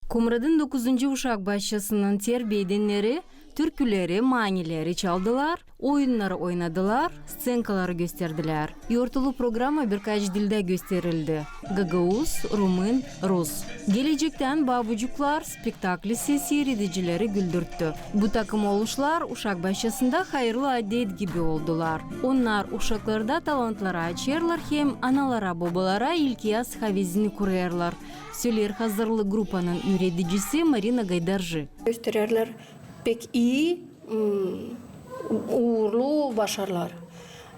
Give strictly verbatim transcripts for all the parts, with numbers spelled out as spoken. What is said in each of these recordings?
Komratın dokuzuncu uşak başçasının terbiyä edenneri türküleri, manileri çaldılar, oyunnarı oynadılar, sţenkaları gösterdilär. Yortulu programa birkaç dildä gösterildi: gagauz, rumın, rus. Gelecektän Babucuklar spektaklisi siiredicileri güldürtti. Bu takım oluşlar uşak başçasında hayırlı adet gibi oldular. Onnar uşaklarda talantları açêrlar hem analara-bobalara ilkyaz havezini kurêrlar, söleer hazırlık grupanın üüredicisi Marina Gaydarcı. Göstererlär pek ii, m, uurlu başarılar.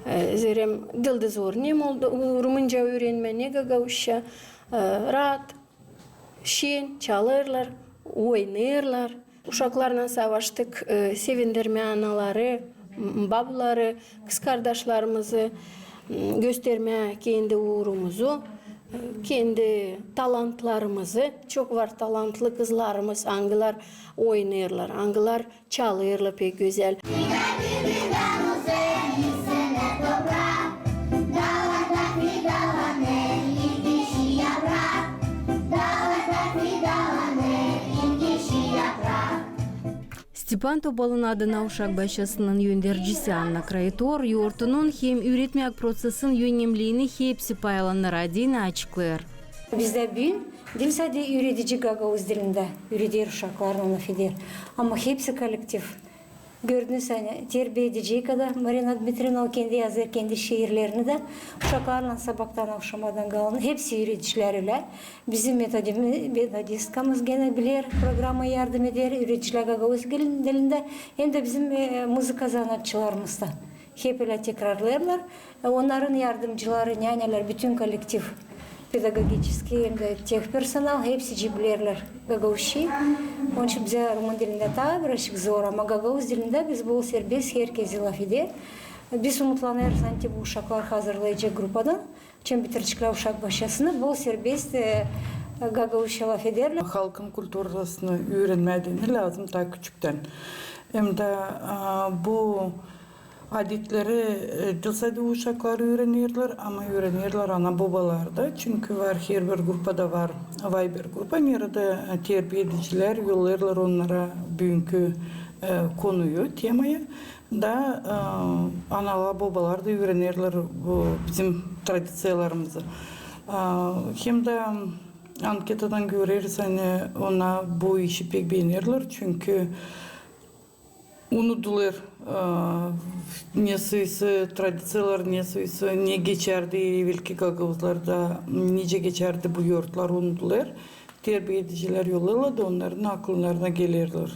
E, zerä dildä zor nem oldu, u-, rumınca üürenmää, ne gagauzça, e, raat, şen, çalêrlar, oynêêrlar. Uşaklarlan savaştık, e, sevindirmää anaları, m, babuları, kızkardaşlarımızı, m, göstermää kendi uurumuzu, e, kendi talantlarımızı. Çok var talantlı kızlarımız, angılar oynêêrlar, angılar çalêrlar pek gözäl. Stepan Topalın adına uşak başçasının öndercisi Anna Kroitor yortunun hem üüretmäk proţesin önemliini hepsi paylanannar adına açıklêêr. Bizdä büün diil sade üüredici gagauz dilindä üüreder, uşaklarlan lafeder, ama hepsi kollektiv. Gördünüz, ani terbiä edecek kadar Marina Dmitrievna, o kendi yazêr kendi şiirlerini dä. Uşaklarlan sabaadan, akşamadan galın hepsi üüredicilär ölä. Bizim metodimi-, metodistkamız genä biler, programa yardım eder, üüredicilär gagauz dilin-, dilindä, hem dä bizim, e, muzıka zanaatçılarımız da hep ölä tekrarlêêrlar. E, onnarın yardımcıları, nänelär, bütün kollektiv, pedagogiçeskiy hem dä tehpersonal, hepsi bilerlär gagauzçayı. Onun için bizä rumın dilindä taa birazcık zor, ama gagauz dilindä biz bol serbest, herkezi lafeder. Biz umutlanêrız, ani bu uşaklar hazırlayacek grupadan, çem bitireceklär uşak başçasını, bol serbest, e, gagauzça lafederlär. Halkın kulturasını üürenmää deyni lääzım taa küçüktän. Hem dä, a, bu adetleri, e, diil sade uşaklar üürenerlär, ama üürenerlär ana-bobalar da. Çünkü var, herbir grupada var Viber grupa, neredä, e, terbiä edicilär yollêêrlar onnara büünkü, e, konuyu, temayı. Da, e, analar-bobalar da üürenerlär bu bizim tradiţiyalarımızı. E, hem dä anketadan göreriz, ani onnar bu işi pek beenerlär, çünkü unudulêr, e, ne soyusu tradiţiyalar, ne soyusu ne geçärdi evelki gagauzlarda, nicä geçärdi bu yortlar, unudulêr. Terbiä edicilär yollêêrlar da onnarın akıllarına gelerlär.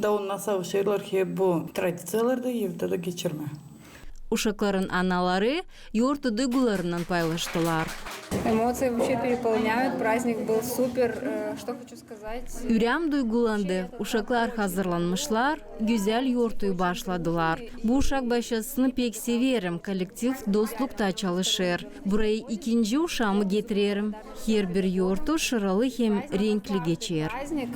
Da onnar savaşêrlar hep bu tradiţiyaları da evdä dä geçirmää. Uşakların anaları yortu duygularınnan paylaştılar. Эмоции вообще переполняют, праздник был супер, э, что хочу сказать. Üreem duygulandı, uşaklar hazırlanmışlar, gözäl yortuyu başladılar. Bu uşak başçasını pek severim, kollektiv dostlukta çalışêr. Burayı ikinci uşaamı getirerim. Herbir yortu şıralı hem renkli geçer. Праздник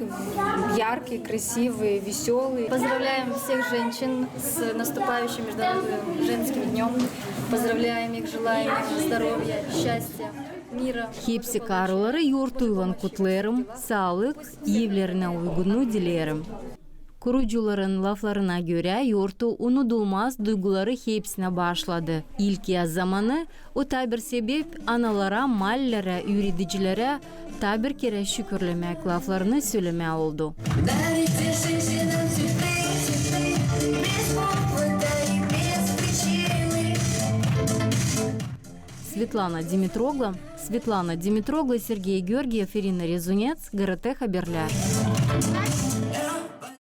яркий, красивый, весёлый. Поздравляем всех женщин с наступающим Международным женским днём. Поздравляем их, желаем им здоровья, счастья, мира. Hepsi karıları yortuylan kutlêêrım, saalık, evlerinä uygunnu dileerim. Kurucuların laflarına görä, yortu unudulmaz duyguları hepsinä baaşladı. İlkyaz zamanı o taa bir sebep analara, maallerä, üüredicilerä taa bir kerä şükürlemäk laflarını sölemää oldu. Svetlana Dimitroglu, Svetlana Dimitroglu, Sergey Georgiev, İrina Rezunets, GRT Haberlär.